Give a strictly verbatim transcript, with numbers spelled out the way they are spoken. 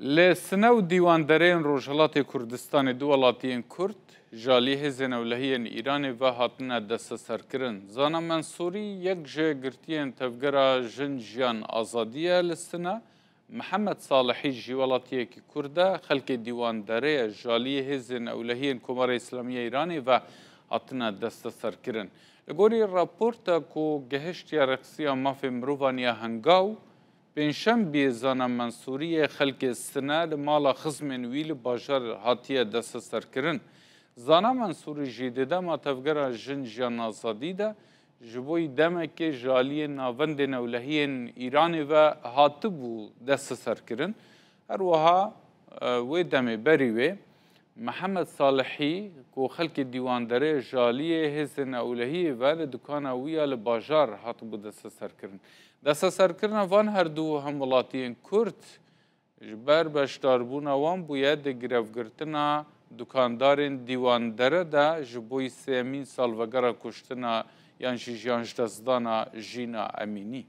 Li Sine û Dîwandereyên Rojhilatê Kurdistanê du welatiyên Kurd ji alî hêzên ewlehiyên Îranê ve hatine desteserkirin. Zana Mensûrî, yek ji girtiyên Tevgera Jin Jiyan Azadî ye li Sine, Mihemed Salihî jî welatiyekî Kurd e, xelkê Dîwanderê ye, ji alî hêzên ewlehiyên Komara Îslamî ya Îranê ve hatine desteserkirin. Li gorî raporta ku gehiştiye Rêxisiya Mafê Mirovan ya Hengaw, Pêncşembiyê Zana Mensûrî yê xelkê Sine li mala xizmên wî li bajar hatiye desteserkirin. Zana Mensûrî jî di dema Tevgera Jin Jiyan Azadî de ji bo demekê ji aliyê navendên ewlehiyên Îranê ve hatibû desteserkirin. Her wiha, e, wê demê berî wê Mihemed Salihî ku xelkê Dîwanderê ji aliyê hêzên ewlehiyê ve li dukana wî ya li bajar hatibû desteserkirin. Desteserkirina van her du hemwelatiyên Kurd ji ber beşdarbûna wan bûye di grevgirtina dukandarên Dîwandere de ji bo sêyemîn salvegera kuştina yan jî ji destdana Jîna Emînî.